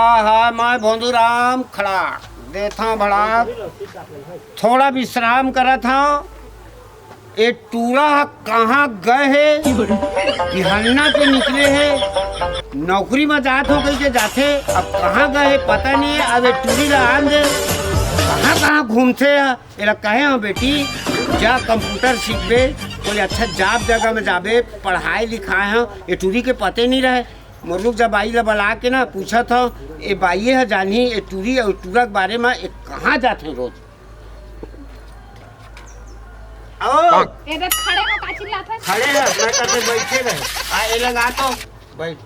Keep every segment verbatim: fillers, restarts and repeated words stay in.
आहा, मैं भोंदूराम खड़ा देथंव भड़ा, थोड़ा विश्राम करत हंव। ए टूरा ह कहाँ गए हे? बिहन्ना के निकले हे, नौकरी म जात हों कहिके जाथे, अब कहाँ गए हे पता नहीं हे। अब ए टूरी ला आन दे, कहाँ कहाँ घूमथे ह? एला कहे हंव बेटी, जा कंप्यूटर सीखबे, कोई अच्छा जॉब जगह में जाबे, पढ़ाई लिखाए हंव, ए टूरी के पते नहीं रहे। मोर रुक जा, बाई ला बला के ना पूछत हंव, ए बाई ह जानही ए टूरी अउ टूरा के बारे में, ए कहाँ जाथे रोज। आओ। ए देख, खड़े हो, का चिल्लात हस? खड़े ह, मैं कहते बैठे रहे। आ, ए लगा तो, बैठ।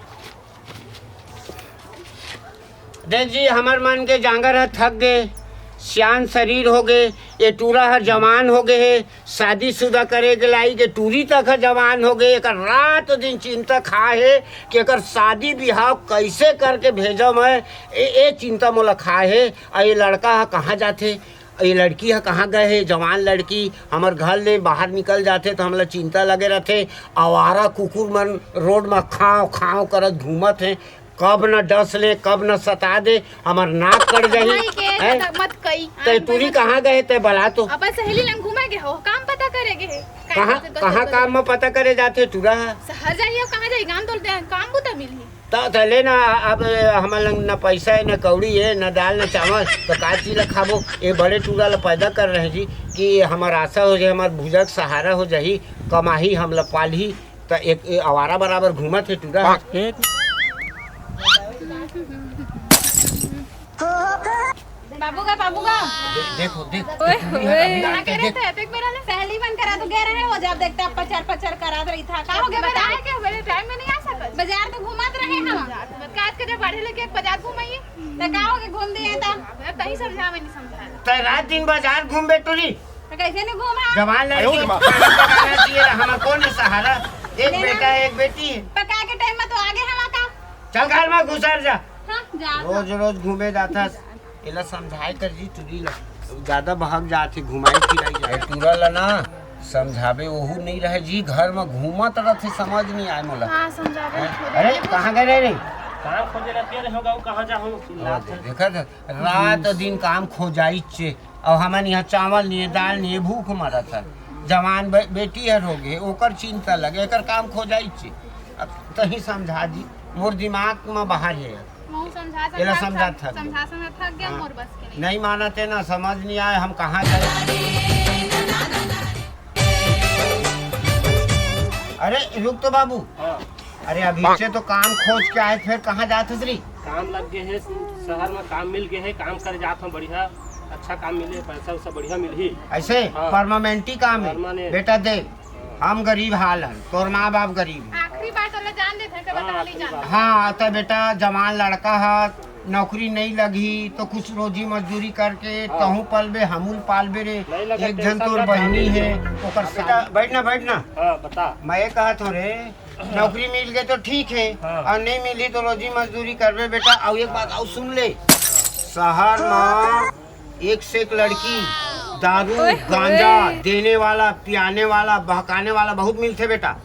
देख जी, हमर मन के जांगर ह थक गे, सियान शरीर हो गे, ए टूरा ह जवान हो गे हे, शादीशुदा करे के लाइक ए टूरी तक ह जवान हो गे। एकर रात दिन चिंता खा हे कि एकर शादी बिहाव कइसे करके भेजव मैं, ए, ए चिंता मोला खा हे। अउ ए लड़का ह कहाँ जाथे? ये लड़की ह कहाँ गए हे? जवान लड़की हमर घर ले बाहर निकल जाथे त हमला चिंता लगे रथे। आवारा कुकुर मन रोड म खांव खांव करत घूमत हे, कब न डस ले, कब न सता दे, हमर नाक कट जाही। नहीं के, हैं? मत, मत कही। तै टूरी कहाँ गए हे? तै बला तो। अपन सहेली लंग घूमे गे हो, काम पता करे गे हे। कहाँ, कहाँ काम म पता करे जाथे टूरा ह? शहर जाही, अब कहाँ जाही? काम तो, काम बुता मिलही। त, त ले ना, अब हमन लंग न पैसा हे, न कौड़ी हे, न दाल, न चावल, त का चीज ल खाबो? ए बड़े टूरा ल पैदा कर रहे जी कि हमर आशा हो जाही, हमर भुजा के सहारा हो जाही, कमाही, हमला पालही, त एक ए आवारा बराबर घूमत हे टूरा। बाबू गा, बाबू गा। दे-, देखो, देख, ओए टूरी ह होए। कभी कहाँ आके गे रहे देख। थे? देख मेरा ले। पहली मन करा तो गे रहे हो, जब देखता पचर पचर करात रही था। का हो गया, बताए के मेरे टाइम में नहीं आ सकत। बाजार तो घूमत रहे हम। का आज के जब बाढ़े लेके एक बाजार घूम आइए। तो का हो गया, घूम दिए तो? अब तही समझा, मैं नहीं समझा। तै रात दिन बाजार घूमबे टूरी? तो कैसे नहीं घूमा? जवान लड़की आयो रे माँ। खाना पकाना चाहिए, हमर कौन है सहारा? एक लेना। बेटा है, एक बेटी है। पका के टाइम में तो आगे हवा का। चल घर में घुसर जा। हाँ, जा। रोज रोज घूमे जाथस। एला समझाए कर जी टूरी ला, ज्यादा बहक जाथे, घुमाई फिराई जाए। ए टूरा ला ना समझाबे, ओहू नहीं रहे जी, घर में घूमत रथे, समझ नहीं आए मोला। हाँ, समझाबे हैं? थोड़े। अरे, कहाँ गए रहे रे? काम खोजे ला गए रहे होगा, वो कहाँ जा हो? चिल्लात हे। देखत हे, रात दिन काम खोजाइच हे, अउ हमन यहाँ चावल नहीं हे, दाल नहीं हे, भूख मरत हे। जवान बे-, बेटी हर हो गे, ओकर चिंता लगे, एकर काम खोजाइच हे। अब तही समझा जी, मोर दिमाग में बाहर हे। महू समझा, एला समझा, समझा थक, थक समझा, समझा थक गया, हाँ। मोर बस के नहीं। नहीं मानत हे ना, समझ नहीं आए, हम कहाँ जाए। अरे, रुक तो बाबू। हाँ। अरे, अभी से तो काम खोज के आए, फिर कहाँ जात हस रे? काम लग गए हे, शहर में काम मिल गए हे, काम करे जात हूँ, बढ़िया, अच्छा काम मिले, पैसा वैसा बढ़िया मिलही। ऐसे? हाँ। परमानेंटी काम हे? परमानेंट। बेटा, देख, हम गरीब हाल हन, तोर माँ बाप गरीब हे। आखिरी बार तोला जान देथे, हाँ, बता ले आखिरी जान। बार। हाँ, त बेटा, जवान लड़का ह, नौकरी नहीं लगही, तो कुछ रोजी मजदूरी करके हाँ। तहूँ पलबे, हमूल पालबे रे। नहीं लगा, एक झन टेंशन तोर मत बहिनी ले। हे, ओकर बेटा, बैठ ना, बैठ ना। हाँ, बता। मैं ये कहत हूँ रे, नौकरी मिल गए तो ठीक हे, हाँ। अउ नहीं मिलही तो रोजी मजदूरी करबे बेटा। अउ एक बात अउ सुन ले, शहर म एक से एक लड़की, दारू, ओए होए। गांजा देने वाला, पियाने वाला, बहकाने वाला बहुत मिलथे बेटा।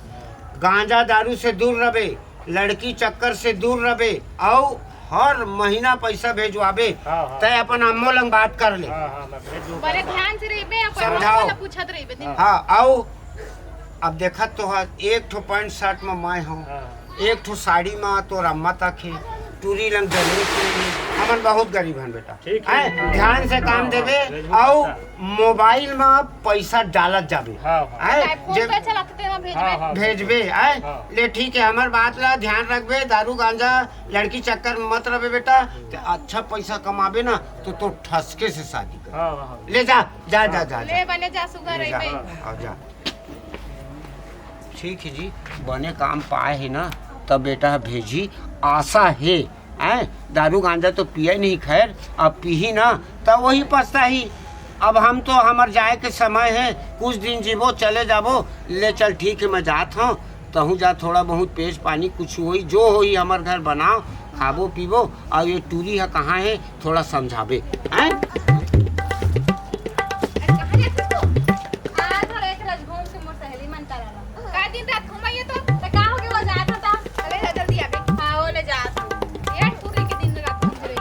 गांजा दारू से दूर रहबे, लड़की चक्कर से दूर रहबे, अउ हर महीना पैसा भेजवाबे। हाँ, हाँ। तय अपन अम्मो लंग बात कर ले। हाँ, हाँ, मैं भेज दूँ। बड़े ध्यान से रहिबे, अपन समझाओ। अम्मो ला पूछत रहिबे दिन। हाँ। हाँ, अउ अब देखत तो हस, एक ठो पैंट शर्ट म मैं हूँ, हाँ। एक ठो साड़ी म तोर अम्मा तक हे, टूरी लंग जरूरत नहीं हे। हमन बहुत गरीब हन बेटा। ठीक है। हैं? ध्यान से काम हाँ, देबे, हाँ, भेजबो अउ पैसा। मोबाइल म पैसा डालत जाबे। हाँ, हाँ। हैं? काय फोन जे पे चलाते तेमा भेजबे। हाँ, हाँ, भेजबे, हैं? हाँ। ले ठीक है, हमर बात ला ध्यान रखबे, दारू गांजा लड़की चक्कर में मत रहबे बेटा। ते अच्छा पैसा कमाबे ना तो, तो ठसके से शादी कर। हाँ, हाँ, हाँ। ले जा, जा, जा, जा, जा। ले बने जा, सुगर ले जा। रहिबे। हाँ, जा। ठीक हे जी, बने काम पाए हे ना, तब बेटा भेजी, आशा हे। हैं, दारू गांजा तो पिए नहीं, खैर, अब पीही ना, त वही पछताही। अब हम तो, हमर जाए के समय हे, कुछ दिन जीबो, चले जाबो। ले चल, ठीक हे, मैं जात हूँ, तहूँ जा, थोड़ा बहुत पेज पानी कुछ होई, जो होई हमर घर बनाओ, खाबो पीबो। अउ ये टूरी ह कहाँ हे, थोड़ा समझाबे, हैं? अरे, कहाँ जात हस तू? आ, थोड़ा एक रज घूम के मोर सहेली मन करा ला। का दिन रात घुमाइए तो? तो का हो गया, वो जात हूँ तो? अरे, जल्दी आबे। हाँ, वो ले जात हूँ। यार, पूरे के दिन रात घूमते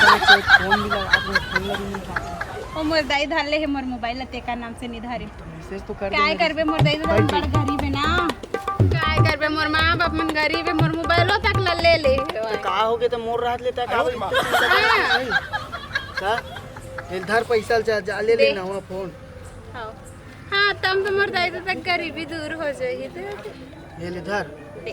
तो, तो फोन भी लगा, फोन लगा नहीं उठाते। ओ मोर दाई धर ले हे मोर मोबाइल ला, तेकर नाम से नहीं धरे। मैसेज तो कर काय दे। करबे मोर दाई तो भाई बड़ गरीब है ना। काय करबे मोर माँ बाप मन गरीब है, मोर मोबाइलो तक ला ले ले। तो का हो गए तो मोर रात लेता का? हाँ। का? ये धर पैसा ला, जा, जा ले दे। लेना हुआ फोन। हाँ। हाँ, तब तो मोर दाई तो तक गरीबी दूर हो जाही। ये ले धर। दे।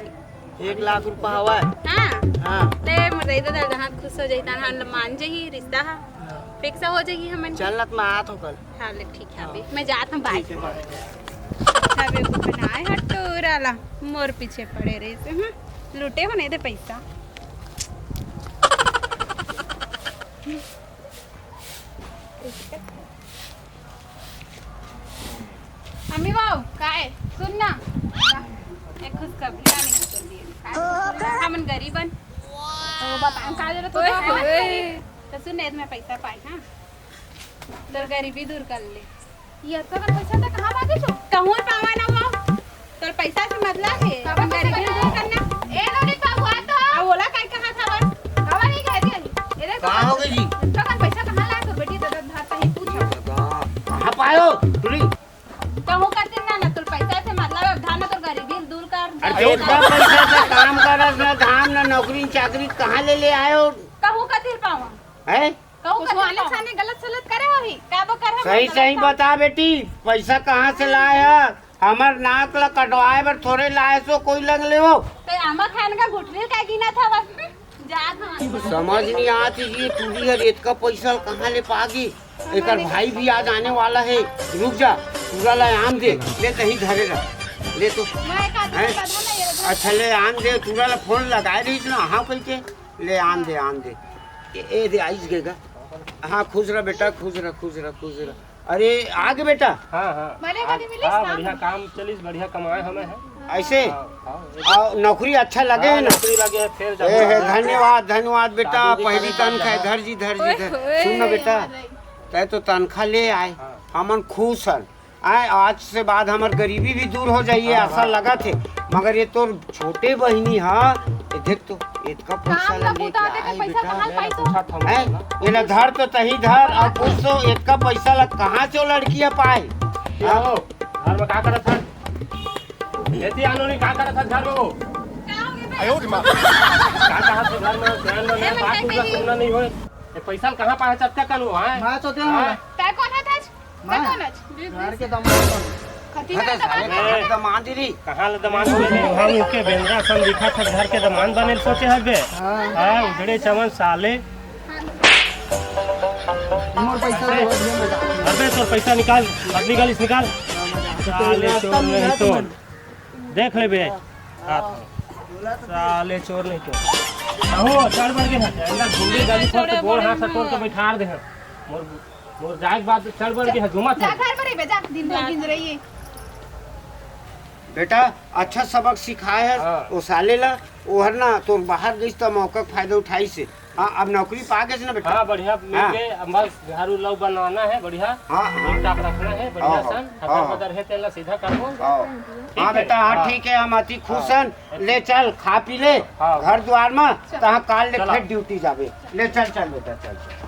एक लाख रुपया हवा है। हाँ। हाँ। ते मोर दाई तो दर्द हाथ खुश हो जाही, तन हम मान जाही रिश्ता हा। हाँ। फिक्स हो जाही हमन। चल ना, मैं आत हूँ कल। हाँ, ले ठीक है, हाँ। अभी मैं जात हूँ, बाय। ठीक है, बाय। अच्छा, बेवकूफ बनाए हट टूरा ला, मोर पीछे पड़े रहे से, हम्म, लूटे हो नहीं दे पैसा। अम्मी बाऊ, काय? सुन ना। एक खुशखबरी लाने की कर दिए। काय खुशखबरी? हमन गरीबन। तो बता, का जरूरत ओए होता है? होए। तो सुन, मैं पैसा पाई, हाँ? तोर गरीबी दूर कर ले। ये अतका कन पैसा तक कहाँ भागे छो? कहूँ पावा ना वो। तोर पैसा से मतलब है। काबर अपन पैसा गरीबी कहाँ? दूर करना। ए, नोनी, का हुआ तो? अब ओला काय कहा था बस? काबर नहीं कहती है? ये देखो। का हो गई जी? अतका कन पैसा कहाँ लाए तो बेटी, दादा, धार कहीं पूछो। कहाँ पायो? टुरी। कहूँ का दिन ना, ना तोर पैसा से मतलब है, धार ना तोर गरीबी दूर कर। अरे, अरे, इतना पैसा से काम करस ना, धाम ना, नौकरी चाकरी कहाँ ले ले आयो? कहूँ का दिन पावा? हैं? कहूँ कुछ का वो आने पावा? साने गलत सलत करे होही? का बो कर हम सही गलत सही काम? बता बेटी, पैसा कहाँ से लाए है? हमर नाक ला कटवाए बर थोड़े लाए सो कोई लंग ले हो। ते आमा खान का गुठली का गिना था बस। जा था। समझ नहीं आती ये टूरी हर इतका पैसा कहाँ ले पागी। एकर भाई भी आज आने वाला है। रुक जा, टूरा ला आन दे। ले कहीं घरे रह। ले तो। मैं एक आदमी हैं? बता ना ये। अच्छा ले आन दे, टूरा ला फोन लगाए रही ना, हाँ कह के। ले आन दे, आन दे। ए, ए दे, आइस गे गा। हाँ, खुश रह बेटा, खुश रह, खुश रह, खुश रह। अरे, आ गे बेटा। हाँ, हाँ। मने हाँ, बनी मिलिस हाँ, ना? बढ़िया काम चलिस, बढ़िया कमाए हमें है। ऐसे? हाँ, हाँ, एकदम। और नौकरी अच्छा लगे हाँ, है ना? नौकरी लगे है, फिर ए, है, जाऊंगा। धन्यवाद, धन्यवाद बेटा, शादी भी पहली करी तनख्वाह है, जाऊंगा। धर जी, धर जी, ओए धर। होए, सुन ना बेटा, अरे। तै तो तनख्वाह ले आए, हाँ। हमन खुश हन। आए, आज से बाद हमर गरीबी भी दूर हो जाइए, हाँ, ऐसा हाँ। लगत हे। मगर ये तोर छोटे बहिनी हा, ये देख तो, इतका पैसा काम ला लेके बुता दे के आए पैसा बेटा। कहाँ पाई तो? पूछा था हैं? मैं ना। ये ला धर तो तही धर, और पूछ तो इतका पैसा ला कहाँ से वो लड़कियाँ पाए? क्या हाँ? हो? घर में का करत हन? खेती आनो नहीं का करत हन घर में वो? का हो गया? आयो रे माँ। का कहा थे घर में, ध्यान में ए, नहीं, मैं बात क्या पूरा कही? सुनना नहीं होए। ये पैसा कहाँ पाए चक्का कन वो, हैं? मैं तो दे हैं? वाला। तै कौन है था? मैं? मैं कौन अछि? घर के दमांद बन। कथी घर में के दमांद? घर के दमांद री। कहाँ ले दमांद बने? हम के बेंदरा सन दिखा था, घर के दमांद बने सोचे हबे। हाँ। हाँ, उधड़े चमन साले। मोर पैसा दे, दिया मैं जाता हूँ। अबे, तोर पैसा निकाल, बदली गाली से निकाल। हाँ, मैं जाता हूँ। साले चोर नहीं तो। देख लेबे। हाँ। साले चोर नहीं तो। अहो, चढ़ बढ़ के है। अंदर गुंडी गाली पर तो गोड़ हाथ से तोड़ के बैठार दे है। मोर, मोर जाए के बाद चढ़ बढ़ के है, घुमा जा था। घर पर ही बे, जा, दिन भर गिंज रही है। बेटा, अच्छा सबक सिखाए है हाँ। वो साले ला। वो हर ना, तोर बाहर गइस त मौका के फायदा उठाइस हे। हाँ, अब नौकरी पा गेस ना बेटा? हाँ, बढ़िया मिल हाँ। गए। अब बस झाड़ू लौ बनाना है, बढ़िया। हाँ, हाँ। ठीक ठाक रखना है, बढ़िया हाँ, हाँ। सन। खदर हाँ, हाँ। बदर है, तेला सीधा करबो। हाँ। ठीक हाँ है? बेटा, हाँ, हाँ। ठीक है, हम अति खुश हाँ। हन। ले चल, खा पी ले, हाँ। घर द्वार में, चल। तहाँ काल ले चला। फिर ड्यूटी जाबे। ले चल, चल बेटा, चल, चल।